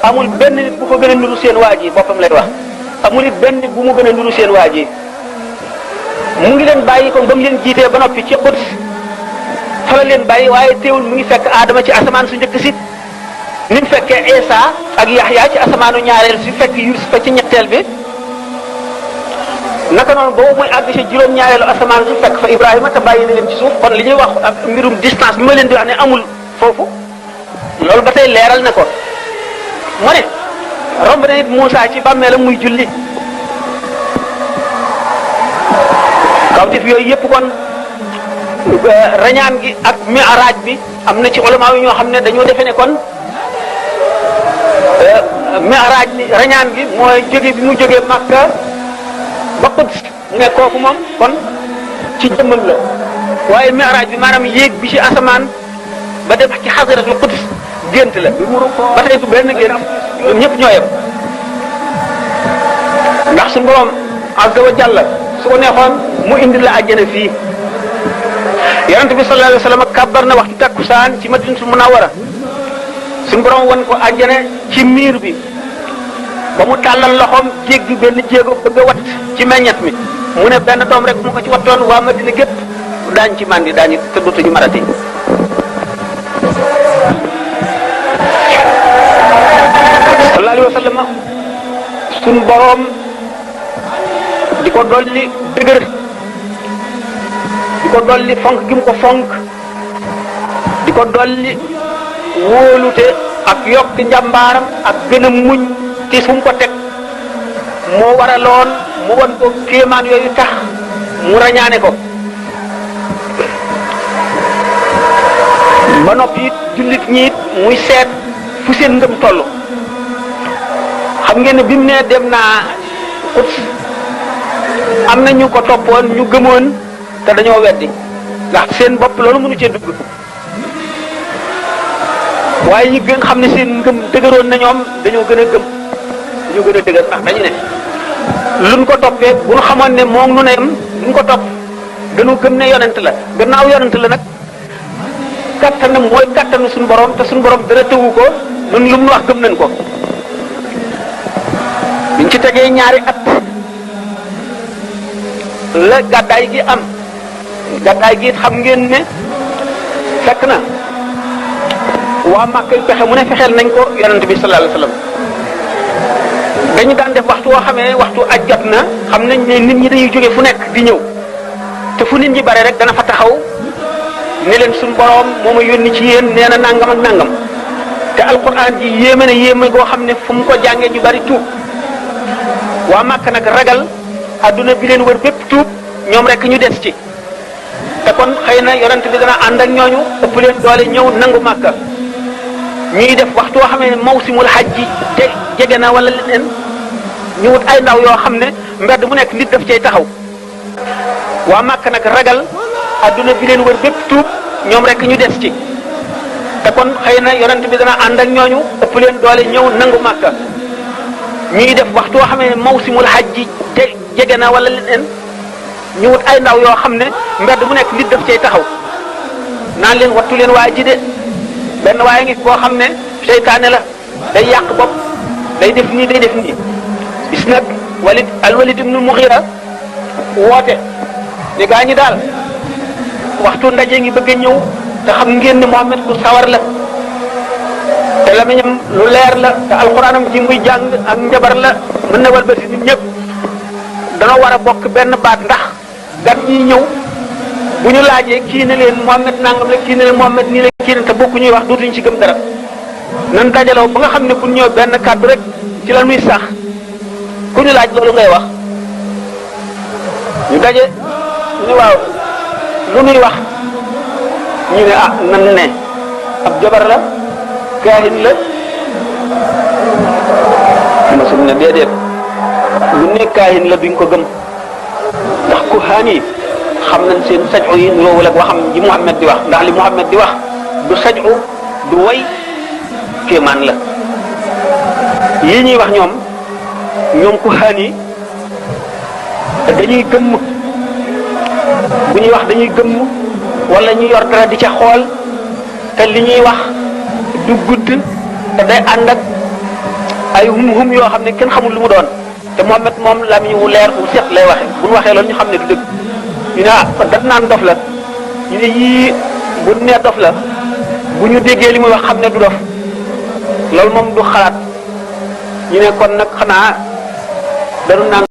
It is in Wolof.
amul benn nit bu ko gën a nuru seen waa ji boppam lay wax amul it benn nit bu mu gën a nuru seen waa ji mu ngi leen bàyyi ko ba mu leen jiitee ba noppi ci Quds fa la leen bàyyi waaye teewul mu ngi fekk Adama ci asamaan su njëkk si ni mu fekkee Isa ak Yaxya ci asamaanu ñaareel si fekk Yusufa ci ñetteel bi naka noonu boobu muy àgg ci juróom-ñaareelu asamaan si fekk fa Ibrahima te bàyyi na leen ci suuf kon li ñuy wax ak mbirum distance bi ma leen di wax ne amul foofu loolu ba tey leeral na ko mu ne romb na nit Muusaa ci bàmmeelam muy julli kawtif yooyu yëpp kon rañaan gi ak mi'raaj bi am na ci ulama yi ñoo xam ne dañoo defe ne kon mi'raaj bi rañaan gi mooy jóge bi mu jógee Makka ba Quds ne kooku moom kon ci jëmmam la waaye mi'raaj bi maanaam yéeg bi ci asamaan ba dem ci xasaratul Quds gént la ba tey du benn gént ñoom ñëpp ñoo yem ndax suñu borom azza wa jalla su ko neexoon mu indi la àjjana fii yonent bi sallallahu alayhi wa sallam kàbbar na waxtu takkusaan ci Madinatul Munawwara suñu borom wan ko àjjana ci miir bi ba mu tàllal loxoom jéggi benn jéego bëgg a wat ci meññet mi mu ne benn doom rek mu ko ci wattoon waa Madina gépp daañ ci mandi daañu te dootuñu marati sallallahu alayhi wa sallam suñu borom di ko dolli dëgër di ko dolli fonk gi mu ko fonk di ko dolli wóolute ak yokk njàmbaaram ak gën a muñ ci fu mu ko teg moo waraloon mu won ko kéemaan yooyu tax mu rañaane ko ba noppi it jullit ñi it muy seet fu seen ngëm toll xam ngeen ne bi mu ne dem naa Quds am na ñu ko toppoon ñu gëmoon te dañoo weddi ndax seen bopp loolu mënu cee dugg waaye ñi gën xam ne seen ngëm dëgëroon na ñoom dañoo gën a gëm dañoo gën a dëgër ndax dañu ne luñ ko toppee bu ñu xamoon ne moom nu ne luñ ko topp dañu gëm ne yonent la gannaaw yonent la nag kattanam mooy kattanu suñu borom te suñu borom dara tëwu ko ñun lu mu wax gëm nañ ko biñ ci tegee ñaari at la gàddaay gi am gàddaay gi it xam ngeen ne fekk na waa Màkka yu pexe mu ne fexeel nañ ko yonent bi sallallahu alayhi wasallam dañu daan def waxtu woo xamee waxtu aj jot na xam nañ ne nit ñi dañuy jóge fu nekk di ñëw te fu nit ñi bare rek dana fa taxaw ne leen suñu boroom moo ma yónni ci yéen nee na nangam ak nangam te alquran ji yéeme na yéeme goo xam ne fu mu ko jàngee ñu bari tuub waa Màkka nag ragal adduna bi leen wër bépp tuub ñoom rek ñu des ci te kon xëy na yonent bi dana ànd ak ñooñu ëpp leen doole ñëw nangu Màkka ñuy def waxtu woo xam ne mawsimul hajj ji jege na wala leneen ñu wut ay ndaw yoo xam ne mbedd mu nekk nit daf cay taxaw waa Màkka nag ragal adduna bi leen wër bépp tuub ñoom rek ñu des ci te kon xëy na yonent bi dana ànd ak ñooñu ëpp leen doole ñëw nangu Màkka ñuy def waxtu woo xam ne mawsimul hajj ji jege na wala leneen ñu wut ay ndaw yoo xam ne mbedd mu nekk nit daf cay taxaw naan leen wattu leen waa ji de benn waaye ngi koo xam ne seytaane la day yàq bopp day def nii day def nii bis nag al-Walid ibn Mughira woote ne gaa ñi daal waxtu ndaje ngi bëgg a ñëw te xam ngeen ne Muhammad ku sawar la te lamiñam lu leer la te alxuraanam ji muy jàng ak njabar la mën na walbati nit ñëpp danoo war a bokk benn baat ndax gan ñi ñëw bu ñu laajee kii ne leen Muhammad nangam la kii ne leen Muhammad nii la kii ne te bokku ñuy wax dootuñu ci gëm dara nan dajaloo ba nga xam ne bu ñëw benn kàddu rek ci la nuy sax ku ñu laaj loolu ngay wax ñu daje ñu ne waaw lu nuy wax ñu ne ah nan ne ab jabar la kaahin la masum ne déedéet lu ne kaahin la duñ ko gëm ndax ku xaan yi xam nañ seen saju yi niroowul ak waxam ji Muhammad di wax ndax li Muhammad di wax du saju du way kéemaan la yii ñuy wax ñoom ku xaan yi dañuy gëmm bu ñuy wax dañuy gëmm wala ñu yor dara di ca xool te li ñuy wax du gudd te day ànd ak ay hum yoo xam ne kenn xamul lu mu doon te Muhammad moom lamiñ wu leer wu set lay waxe bu ñu waxee loolu ñu xam ne du dëgg ñu ne kon dat naan dof la ñu ne yii bu nee dof la bu ñu déggee li muy wax xam ne du dof loolu moom du xalaat ñu ne kon nag xanaa dañu naan